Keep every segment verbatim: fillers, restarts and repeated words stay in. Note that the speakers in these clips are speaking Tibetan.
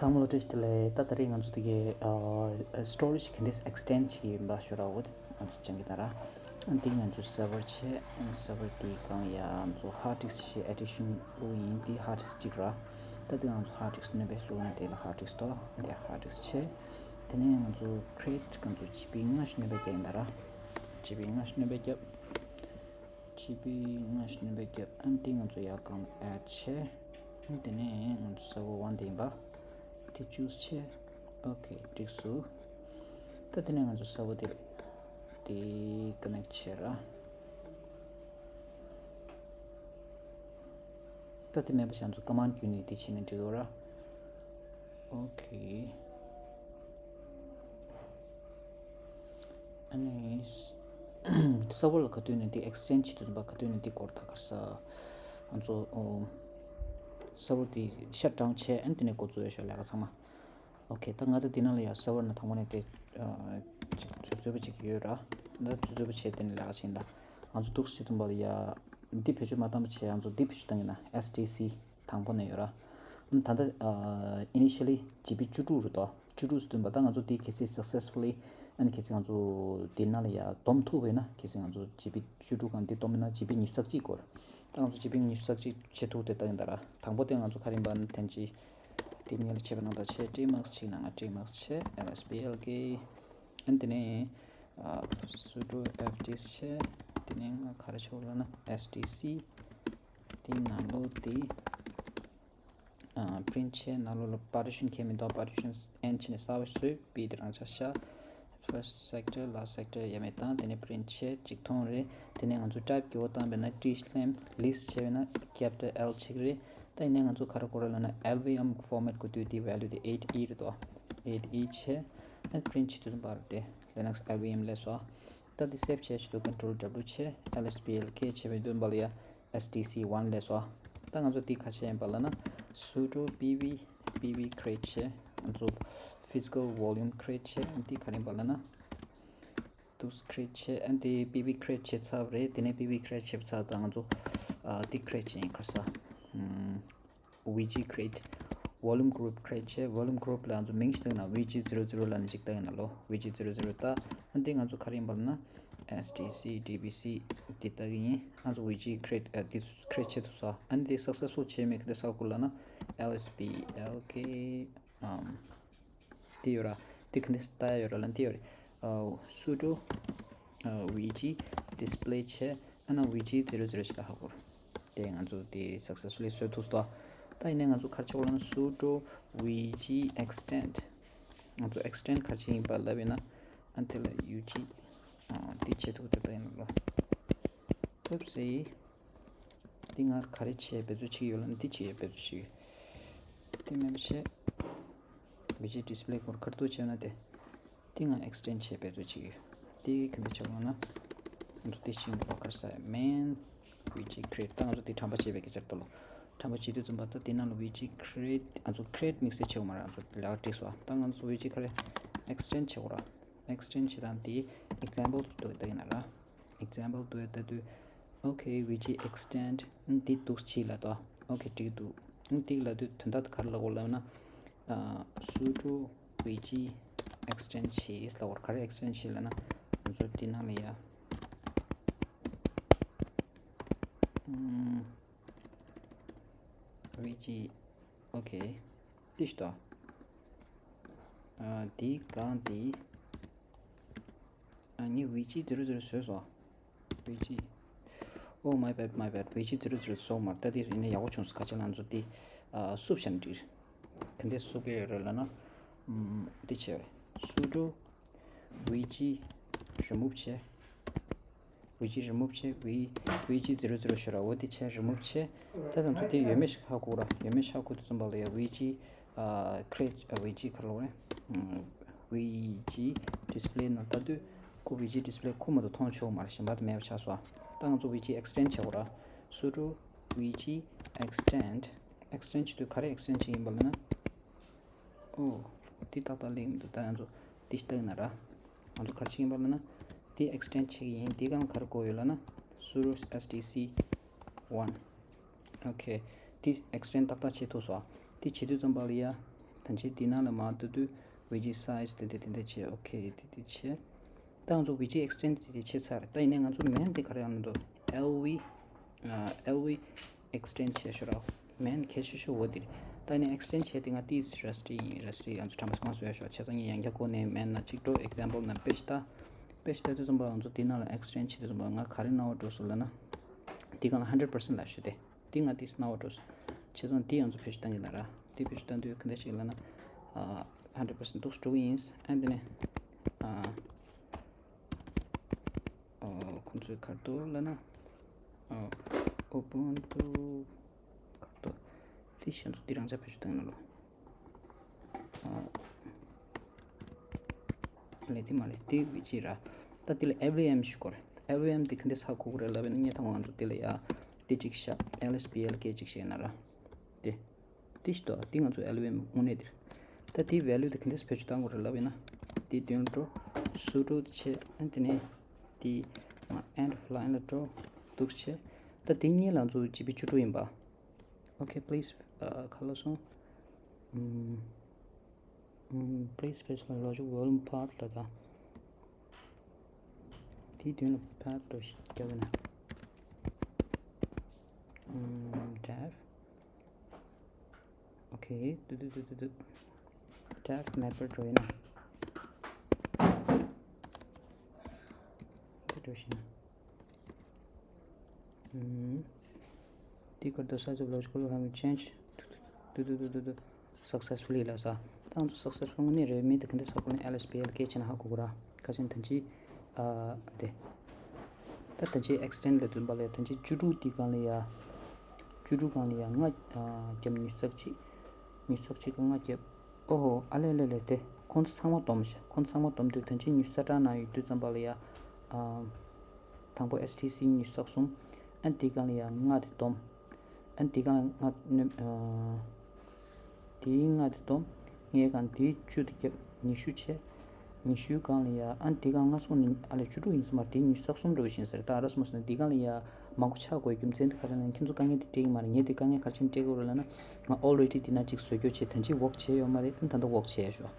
ཚང་མ་ལ་བཀྲ་ཤིས་བདེ་ལེགས། ད་ད་རེས་ང་ཚོ་དེ་གའི་ཨ་སི་ཊོ་རེཇ་ག་འདྲས་ཨེག་སི་ཊེན་ཌི་བྱེད་ཀྱི་ཡིན་པ་ཞུ་ར། འོ་དེ་ང་ཚོ་སྦྱང་གི་ད་ར། ཨ་འདི་ང་ཚོ་སར་ཝར་བྱས། སར་ཝར་དེའི་སྒང་ཡ་ང་ཚོ་ཧརཌ་ཌིསྐ་ཞེས་ཨེ་ཌི་ཤན་བླུགས་ཡིན། དེ་ཧརཌ་ཌིསྐ་གཅིག་ར། ད་དེ་ང་ཚོ་ཧརཌ་ཌིསྐ་སྣོན་པ་བླུགས་ན་དེ་ལ་ཧརཌ་ཌིསྐ་དོ། འདི་ཧརཌ་ཌིསྐ་བྱས། དེ་ནས་ང་ཚོ་ཀི་རེ་ཌི་ང་ཚོ་ཇི་བི་ལྔ་ཞིག་སྣོན་པ་རྒྱག་ཡིན་ད་ར། ཇི་བི་ལྔ་ཞིག་སྣོན་པ་རྒྱབ། ཇི་བི་ལྔ་ཞིག་སྣོན་པ་རྒྱབ། ཨ་འདི་ང་ཚོ་ཡར་སྒང་ལ་ཨེཌ་བྱས། ཨ་དེ་ནས་ང་ཚོ་སར་ཝར་ཝན་དེ་ཡིན་པ། དེ་ཅུ་སི་བྱས། ཨོ་ཁེ། འགྲིག་སོང་། ད་དེ་ནས་ང་ཚོ་སར་ཝར་དེ་དེ་ཀ་ནེག་བྱས་ར། ད་དེ་མེད་པ་བྱས་ང་ཚོ་ཀ་མན་ཌི་བརྒྱུད་ནས་དེ་བྱས་ན་འགྲིག་གི་ར། ཨོ་ཁེ། ཨ་ནི་སར་ཝར་ལ་ག་དུས་ནས་དེ་ཨེག་སི་ཊེན་ཌི་བྱེད་དུས་ཙམ་པ་ག་དུས་ནས་དེ་སྐོར་ད་ག་རེ་ཟེར། ང་ཚོ་ཨོ་སར་ཝར་དེ་ཤཊ་ཌའོན་བྱས། ཨ་ནི་དེ་ནས་འགོ་བཙུགས་ཡོད་ཤག་ལས་ཀ་ཚང་མ། ཨོ་ཁེ། ད་ང་ད་འདི་ནང་ལ་ཡ་སར་ཝར་ནང་དང་པོ་ནས་དེ་ཨ་ཅིག་ཚོད་ཚོད་པོ་ཅིག་ཡོད་ར། ད་ཚོད་ཚོད་པོ་བྱས་དེ་ནས་ལས་ཀ་བྱེད་ཡིན་ད། ང་ཚོ་འདུག་སེ་བྱེད་དུས་ཙམ་པ་ལ་ཡ་འདི་བེད་སྤྱོད་མ་བཏང་པ་བྱས། ང་ཚོ་འདི་བེད་སྤྱོད་བཏང་གི་ན་ཨེས་ཌི་སི། དང་པོ་ནས་ཡོད་ར། ཨམ་ད་ལྟ་ཨ་ཨི་ནི་ཤལ་ལི་ཇི་བི་བཅུ་དྲུག་རེད་དོ། བཅུ་དྲུག་སུ་བཏོན་པ། ད་ང་ཚོ་དེ་གལ་སྲིད་སག་སེ་སི་ཕུ་ལི་ཨ་ནི་གལ་སྲིད་ང་ཚོ་དེ་ནང་ལ་ཡ་སྡོམ་ཐུབ་པ་ཡིན་ན། གལ་སྲིད་ང་ཚོ་ཇི་བི་བཅུ་དྲུག་གང་དེ་སྡོམ་ཡིན་ན་ཇི་བི་ཉི་ཤུ་རྩ་གཅིག་དགོས་རེད། ད་ང་ཚོ་ཇི་བི་ཉི་ཤུ་རྩ་གཅིག་བྱེད་ཐུབ་དེ་ལྟ་ཡིན་ད་ར། དང་པོ་དེ་ང་ཚོ་ག་རེ་ཡིན་པ་ནི་ཐེན་ཅི་དེ་ཉིད་ལ་བྱེད་པ་ནང་ད་བྱས། ཊི་མེག་སི་བྱེད་ན་ང་ཊི་མེག་སི་བྱས། ཨེལ་ཨེས་པི་ཨེལ་ཀེ། ཨ་ནི་དེ་ནས་ཨ་སུ་ཌོ་ཨེཕ་ཌི་ཨེས་བྱས། དེ་ནས་ང་ག་རེ་བྱེད་དགོས་ལབ་ན་ཨེས་ཌི་སི། དེའི་ནང་ལོགས་དེ་ཨ་པི་རིན་ཊི་བྱས། ནང་ལོགས་ལ་པར་ཊི་ཤན་ཁྱད་མི་འདུག་པར་ཊི་ཤན་ཨེན་བྱས་ནས་གསར་པ་བཟོས། པི་དེ་རང་ཆ་བཞག་ཕར་སི་ཊི་སེག་ཊར། ལཱ་སི་ཊི་སེག་ཊར་ཡ་མེད་བཏང་། དེ་ནས་པི་རིན་ཊི་བྱས། ཅིག་མཐོང་རེད། དེ་ནས་ང་ཚོ་ཊའིབ་ཀྱི་འོ་བཏང་བས་ན་ཊི་ལེམ། ལིསི་ཊི་བྱས་པས་ན་ཀེ་པི་ཊལ་ཨེལ་ཆགས་རེད། ད་ཡིན་ནའི་ང་ཚོ་ག་རེ་དགོས་རེད་ལབ་ན་ཨེལ་ཝི་ཨེམ་ཕོར་མེཊ་དགོས་དུས་དེའི་ཝེ་ལུ་དེ་ཨེཊ་ཨི་རེད་དོ། ཨེཊ་ཨི་བྱས། ཨ་པི་རིན་ཊི་བྱེད་དུས་ཙམ་པ་རེད་དེ་ལི་ནག་སི་ཨེལ་ཝི་ཨེམ་སླེབས་སོང་། ད་དེ་སེབ་བྱས་བྱེད་དུས་ཀོན་ཊོལ་ཌབ་ལིའུ་བྱས། ཨེལ་ཨེས་པི་ཨེལ་ཀེ་བྱས་པའི་དུས་ཙམ་པ་ལ་ཡ་ཨེས་ཌི་སི་ཝན་སླེབས་སོང་། ད་ང་ཚོ་དེ་ག་རེ་བྱས་ཡིན་པ་ལབ་ན་སུ་ཌོ་པི་ཝི་པི་ཝི་ཀི་རི་ཨེཊ་བྱས། ང་ཚོ་ཕི་ཛི་ཀལ་ཝོ་ལུམ་ཀི་རི་ཨེཊ་བྱས། དེ་ག་རེ་ཡིན་པ་ལབ་ན་དུས་ཀི་རི་ཨེཊ་བྱས། ཨ་དེ་པི་ཝི་ཀི་རི་ཨེཊ་བྱས་ཚར་བ་རེད། དེ་ནས་པི་ཝི་ཀི་རི་ཨེཊ་བྱས་ཚར་བ་དང་ང་ཚོ་ཨ་དེ་ཀི་རི་ཨེཊ་བྱས་ཡིན། ག་རེ་ཟེར། ཨམ། ཝི་ཇི་ཀི་རི་ཨེཊ། ཝོ་ལུམ་གུ་རུབ་ཀི་རི་ཨེཊ་བྱས། ཝོ་ལུམ་གུ་རུབ་ལ་ང་ཚོ་མིང་ཞིག་བཏགས་ན་ཝི་ཇི་ཛི་རོ་ཛི་རོ་ལབ་ནས་ཅིག་བཏགས་ཡིན་ན་ལོ། ཝི་ཇི་ཛི་རོ་ཛི་རོ་བཏགས། ཨ་འདི་ང་ཚོ་ག་རེ་ཡིན་པ་ལབ་ན་ཨེས་ཌི་སི་ཌི་བི་སི་འདི་བཏགས་ཀྱི་ཡིན། ང་ཚོ་ཝི་ཇི་ཀི་རི་ཨེཊ་ཨ་འདི་ཀི་རི་ཨེཊ་བྱེད་ཐུབ་སོང་། ཨ་འདི་སག་སེ་སི་ཕུལ་བྱས་མེད་ག་འདི་ས་གུ་ལབ་ན་ཨེལ་ཨེས་པི་ཨེལ་ཀེ་ཨམ། དེ་ཡོད་ར། དེ་ག་འདྲས་ལྟ་ཡ་ཡོད་ར་ལབ་ན་དེ་ཡོད་རེད། ཨ་སུ་ཌོ་ཨ་ཝི་ཇི་ཌིས་པི་ལེ་བྱས། ཨ་ན་ཝི་ཇི་ཛི་རོ་ཛི་རོ་ཞེས་ལབ་ཧ་གོ་ར། དེ་ང་ཚོ་དེ་སག་སེ་སི་ཕུ་ལི་བཟོས་ཐུབ་སོང་། ད་ཡིན་ནའི་ང་ཚོ་ག་རེ་བྱེད་དགོས་ལབ་ན་སུ་ཌོ་ཝི་ཇི་ཨེག་སི་ཊེན་ཌི། ང་ཚོ་ཨེག་སི་ཊེན་ཌི་ག་རེ་བྱེད་ཡིན་པ་ལབ་ཡིན་ན། ཨ་དེ་ལ་ཡུ་ཇི་ཨ་དེ་བྱེད་ཐུབ་དེ་ལྟ་ཡིན་ལོ། ཨོབ་སི། འདི་ང་ག་རེ་བྱས་འབད་རྩོལ་བྱེད་ཀྱི་ཡོད་ལབ་ན་འདི་བྱས་འབད་རྩོལ་བྱེད་ཀྱི་ཡོད། དེ་མེད་པ་བྱས། ཝི་ཇི་ཌིས་པི་ལེ་སྐོར་ཁར་ཏུ་བྱས་ན་དེ། འདི་ང་ཨེག་སི་ཊེན་ཌི་བྱས་འབད་རྩོལ་བྱེད་ཀྱི་ཡོད། འདི་ག་འདྲ་བྱེད་དགོས་ན། ང་ཚོ་འདི་ཕྱིན་ལོ་གར་ས་མེན། ཝི་ཇི་ཀི་རི་ཨེཊ། ད་ང་ཚོ་འདི་གྲམ་པ་བྱེད་པའི་སྐད་ཆ་རེད་ལོ། གྲམ་པ་བྱེད་དུས་ཙམ་པ་ད་འདི་ནང་ལ་ཝི་ཇི་ཀི་རི་ཨེཊ། ང་ཚོ་ཀི་རི་ཨེཊ་དམིགས་བསལ་བྱེད་དགོས་མ་རེད། ང་ཚོ་ལས་ཀ་འགྲིག་སོང་། ད་ང་ཚོ་ཝི་ཇི་ཀི་རི་ཨེཊ་ཨེག་སི་ཊེན་ཌི་བྱེད་དགོས་ར། ཨེག་སི་ཊེན་ཌི་བྱེད་སྟངས་འདི་ཨེག་ཛམ་པལ་དུ་ལྟ་གི་ན་ར། ཨེག་ཛམ་པལ་དུ་ལྟ་དུས། ཨོ་ཁེ། ཝི་ཇི་ཨེག་སི་ཊེན་ཌི་འདི་འདུག་ཅིག་ལབ་དོ། ཨོ་ཁེ། འགྲིག་འདུག་འདི་ལབ་དུས་དོན་དག་ག་རེ་ལབ་དགོས་ལབ་ན། ཨ་སུ་ཌོ་ཝི་ཇི་ཨེག་སི་ཊེན་ཌི་བྱས་ལབ་དགོས། ག་རེ་ཨེག་སི་ཊེན་ཌི་བྱས་ལབ་ན། ང་ཚོ་འདི་ནང་ལ་ཡ། ཨམ། ཝི་ཇི། ཨོ་ཁེ། འདི་ཞིག་དོ། ཨ་འདི་གང་འདི། ཨ་ངས་ཝི་ཇི་ཛི་རོ་ཛི་རོ་བཟོས་སོང་། ཝི་ཇི། Oh my bad, my bad. ཝི་ཇི་ཛི་རོ་ཛི་རོ་བཟོས་མ་རེད། ད་དེ་ཡིན་ན་ཡག་པོ་བྱུང་སོང་། ཁ་ཆེ་ལ་ང་ཚོ་དེ་ཨ་བསུབ་བཞག་ན་འགྲིག་རེད། ག་འདྲས་བསུབ་ཀྱི་ཡོད་རེད་ལབ་ན། ཨམ། འདི་བྱས་པ་རེད། སུ་ཌོ་ཝི་ཇི་རི་མུབ་བྱས། ཝི་ཇི་རི་མུབ་བྱས། ཝི་ཝི་ཇི་ཛི་རོ་ཛི་རོ་ཞུ་ར། འོ་དེ་བྱས་རི་མུབ་བྱས། ད་ང་ཚོ་དེ་ཡོད་མེད་ཞིག་ཧ་གོ་ར། ཡོད་མེད་ཞིག་ཧ་གོ་དུས་ཙམ་པ་ལ་ཡ་ཝི་ཇི་ཨ་ཀི་རི་ཨེཊ། ཨ་ཝི་ཇི་ག་རེ་ལབ་དགོས་རེད། ཝི་ཇི་ཌིས་པི་ལེ་ནང་ལྟ་དུས་ཁོ་ཝི་ཇི་ཌིས་པི་ལེ་ཁོ་མ་གཏོགས་མཐོང་ཆོག་མ་རེད། གཞན་པ་དེ་མེད་པ་ཆགས་སོང་། ད་ང་ཚོ་ཝི་ཇི་ཨེག་སི་ཊེན་ཌི་བྱེད་དགོས་ར། སུ་ཌོ་ཝི་ཇི་ཨེག་སི་ཊེན་ཌི། ཨེག་སི་ཊེན་ཌི་བྱེད་དུས་ག་རེ་ཨེག་སི་ཊེན་ཌི་བྱེད་ཀྱི་ཡིན་པ་ལབ་ན། ཨོ། འདི་ཏག་ཏག་ལེགས་མི་འདུག་ད་ང་ཚོ་འདི་ཞིག་བལྟ་གི་ན་ར། ང་ཚོ་ག་རེ་བྱེད་ཀྱི་ཡིན་པ་ལབ་ན། འདི་ཨེག་སི་ཊེན་ཌི་བྱེད་ཀྱི་ཡིན། འདི་གང་ག་རེ་དགོས་ཡོད་ལབ་ན། སུ་ཌོ་ཨེས་ཌི་སི་ཝན། ཨོ་ཁེ། འདི་ཨེག་སི་ཊེན་ཌི་ཏག་ཏག་བྱེད་ཐུབ་སོང་། འདི་བྱེད་དུས་ཙམ་པ་ལ་ཡ། ད་ ཡང་ཅིག་དེ་ནང་ལ་མར་ལྟ་དུས་བི་ཇི་སའི་ཛི་དེ་དེ་དེ་འདྲ་བྱས། ཨོ་ཁེ། དེ་དེ་བྱས། ད་ང་ཚོ་བི་ཇི་ཨེགས་ཊེན་ཌི་དེ་དེ་བྱས་ཚར་རེད། ད་ཡིན་ནའི་ང་ཚོ་མེན་དེ་ག་རེ་ཡོང་གི་འདུག་ཨེལ་ཝི། ཨེལ་ཝི་ཨེགས་ཊེན་ཌི་བྱས་ཤོག་ར། མེན་གལ་ཆེ་ཤོས་འོ་དེ་རེད། ད་ཡིན་ནའི་ཨེགས་ཊེན་ཌི་བྱས་དེ་ང་དེ་ར་སི་ཊི་ཡིན། ར་སི་ཊི་ང་ཚོ་ཁྲམ་པ་མ་བཟོ་ཡ་ཤོག་བྱས་ཙང་ངས་ཡང་བསྐྱར་འགོ་ནས་མེན་ནང་གཅིག་འགྲོ། ཨེག་ཛམ་པལ་ནང་དཔེ་ཞིག་ལྟ། དཔེ་ཞིག་ལྟ་དུས་ཙམ་པ་ང་ཚོ་དེ་ནང་ལ་ཨེགས་ཊེན་ཌི་བྱེད་དུས་ཙམ་པ་ང་ག་རེ་སྣང་བ་འགྲོ་སོང་ལབ་ན། དེ་སྒང་ལ་ཧན་ཌེ་རེཌ་པར་སེན་ཊི་ལབ་ཤོག་དེ། དེ་ང་དེ་སྣང་བ་འགྲོ་སོང་། བྱས་ཙང་དེ་ང་ཚོ་བེད་སྤྱོད་གཏང་གི་ལབ་ར། དེ་བེད་སྤྱོད་གཏང་དུས་ག་འདྲ་ཞིག་ལབ་ན། ཨ། ཧན་ཌེ་རེཌ་པར་སེན་ཊི་འདུག་སེ་འགྲོ་གི་ཡིན། ཨ་འདི་ནས། ཨ། ཨོ། ཁོང་ཚོས་ག་རེ་འདུག་ལབ་ན། ཨོ། ཨུ་བུན་ཏུ་ག་རེ་འདུག་དེ་གཞན་ཚོ་དེ་རང་ཅག་བེད་སྤྱོད་གཏང་གི་ན་ལོ། ཨོ། ལས་དེ་མ་ལས་དེ་བི་ཇི་ར། ད་དེ་ལ་ཨེལ་ཝི་ཨེམ་ཞུ་དགོས་རེད། ཨེལ་ཝི་ཨེམ་དེ་ག་འདྲས་ཧ་གོ་དགོས་རེད་ལབ་ན། ངས་ད་ང་ཚོ་དེ་ལ་ཡ་དེ་གཅིག་བཞག་ཨེལ་ཨེས་པི་ཨེལ་ཀེ་གཅིག་བཞག་ན་ར། དེ། དེ་ཞིག་ཏོ། དེ་ང་ཚོ་ཨེལ་ཝི་ཨེམ་དངོས་གནས་དེ་རེད། ད་དེའི་ཝེ་ལུ་དེ་ག་འདྲས་བེད་སྤྱོད་གཏང་དགོས་རེད་ལབ་ཡིན་ན། དེ་མདུན་ལ་འགྲོ། སུ་ཌོ་དེ་བྱས། ཨ་དེ་ནས་དེ་ང་ཨེན་ཌི་ཨོཕ་ལའིན་ལ་འགྲོ། འདུག་སེ་བྱས། ད་དེ་གཉིས་ལ་ང་ཚོ་ཇི་བི་བཅུ་དྲུག་ཡིན་པ། ཨོ་ཁེ། པི་ལི་སི། ཨ། ག་ལ་སོང་། ཨམ། ཨམ། པི་ལི་སི་སྤེ་སི་ལ་ལོ་ཇིག་ཝོ་ལུམ་པཱཐ་ལ་ད། དེའི་མདུན་ལ་པཱཐ་འགྲོ་ཞིག་རྒྱབ་ན། ཨམ། ཌེབ། ཨོ་ཁེ། ཏུ་ཏུ་ཏུ་ཏུ་ཏུ། ཌེབ་མེ་པར་འགྲོ་ཡིན་ན། འདི་འགྲོ་ཞིག་ན། ཨུམ། དེ་ཁར་དུ་size of logical have changed. ཏུ་ཏུ་ཏུ་ཏུ་ཏུ། སག་སེ་སི་ཕུ་ལི་ལ་ས། ད་ང་ཚོ་སག་སེ་སི་ཕུལ་ནི་རེད་མིན་དེ་ག་འདྲས་ཧ་གོ་ནི། ཨེལ་ཨེས་པི་ཨེལ་ཀེ་བྱས་ན་ཧ་གོ་གི་ར། ཁ་ཅན་ཐམས་ཅད། ཨ། དེ། ད་ཐམས་ཅད་ཨེགས་ཊེན་ཌི་ལ་དུ་འབའ་ལ་ཡ། ཐམས་ཅད་བཅུ་དྲུག་དེ་སྒང་ལ་ཡ། བཅུ་དྲུག་སྒང་ལ་ཡ་ལྔ། ཨ། བརྒྱབ། ཉི་ཤུ་རྩ་གཅིག་ཉི་ཤུ་རྩ་གཅིག་ག་ལྔ་བརྒྱབ། ཨོ་ཧོ། ཨ་ལེ་ལེ་ལེ། དེ་ཁོང་ཚོ་ཚང་མ་བསྡོམས་ཤག་ཁོང་ཚོ་ཚང་མ་བསྡོམས་དུས་ཐམས་ཅད་ཉི་ཤུ་རྩ་གྲངས་ནང་ཡོད་དུས་ཙམ་པ་ལ་ཡ། ཨ། དང་པོ་ཨེས་ཊི་སི་ཉི་ཤུ་རྩ་གསུམ། ཨ་དེའི་སྒང་ལ་ཡ་ལྔ་དེ་བསྡོམས། ཨ་དེའི་སྒང་ལ་ལྔ་ནི། ཨ། དེའི་ལྔ་དེ་བསྡོམས། ལྔའི་སྒང་དེའི་བཅུ་དེ་བརྒྱབ། ཉི་ཤུ་བྱས། ཉི་ཤུའི་སྒང་ལ་ཡ། ཨ་དེའི་སྒང་ལྔ་སོང་ནི་ཨ་ལས་བཅུ་དྲུག་ཡིན་ས་མ་རེད། དེ་ཉི་ཤུ་རྩ་གསུམ་འགྲོ་བཞིན་ཟེར། ད་ཨ་ར་སོང་ཟེར་ན་དེའི་སྒང་ལ་ཡ་མང་པོ་ཆགས་དགོས་རྒྱུ་མཚན་དེ་ག་རེ་ལབ་ན། ཁྱེད་ཚོ་དཀའ་ངལ་དེ་འཕྲད་ཀྱི་མ་རེད། ངས་དེ་དཀའ་ངལ་ག་རེ་བྱས་ནས་འཕྲད་ཀྱི་ཡོད་རེད་ལབ་ན། ང་ཨོལ་རེ་ཌི་དེ་ན་ཅིག་བཟོ་རྒྱུ་བྱས། ཐམས་ཅད་ཝོག་བྱས་ཡོད་མ་རེད། ད་ད་ལྟ་ཝོག་བྱས་ཡ་ཞོ།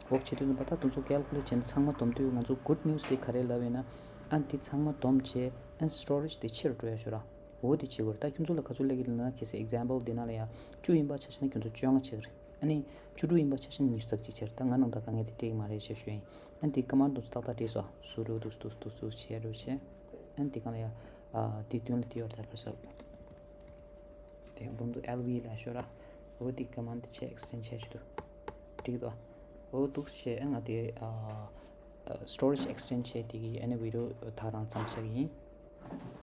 ཝོག་བྱས་དུས་ཙམ་པ་ད་དེ་ཚོ་ཀལ་ཀུ་ལེཊ་བྱས་ནས་ཚང་མ་བསྡོམས་དུས་ང་ཚོ་གུཌ་ནིའུ་སི་དེ་ག་རེ་ལབ་ཡོད་ན། ཨ་འདི་ཚང་མ་བསྡོམས་བྱས། ཨ་སི་ཊོ་རེཇ་དེ་ཆེ་རུ་འགྲོ་ཡ་ཞོ་ར། འོ་དེ་བྱེད་དགོས་རེད། ད་ཁྱོད་ཚོ་ལ་ག་ཚོད་སླེབས་ཀྱི་ལབ་ན། གལ་སྲིད་ཨེག་ཛམ་པལ་འདི་ནང་ལ་ཡ་བཅུ་ཡིན་པ་ཆ་བཞག་ན་ཁྱོད་ཚོ་བཅོ་ལྔ་ཆགས་ཀྱི་རེད། ཨ་ནི་བཅུ་དྲུག་ཡིན་པ་ཆ་བཞག་ན་ཉི་ཤུ་རྩ་གཅིག་ཆགས་རེད། ད་ང་ནང་ད་དཀའ་ངལ་དེ་འཕྲད་ཀྱི་མ་རེད་ཅེས་ཞུ་ཡིན། ཨ་འདི་ཀ་མན་ཌི་དེ་ཚོ་ཏག་ཏག་བྲིས་སོང་། སུ་རུ་འདུག་འདུག་འདུག་འདུག་བྱས་རུ་བྱས། ཨ་འདི་སྒང་ལ་ཡ། ཨ་འདི་མདུན་ལ་དེ་ཡོད་རེད། ད་ཕར་སོང་། དེ་འབུམ་དུ་ཨེལ་ཝི་ལ་ཤོར་ར། འོ་དེ་ཀ་མན་ཌི་ཆེ་ཨེག་སི་ཊེན་ཌི་ཆེ་ཞུ་དུ། འགྲིག་དོ། འོ་འདུག་བྱས། ཨ་ང་དེ་ཨ་སི་ཊོ་རེཇ་ཨེག་སི་ཊེན་ཌི་བྱས་དེ་གི་ཨ་ནི་བི་ཌི་ཡོ་ད་རང་མཚམས་བཞག་གི་ཡིན།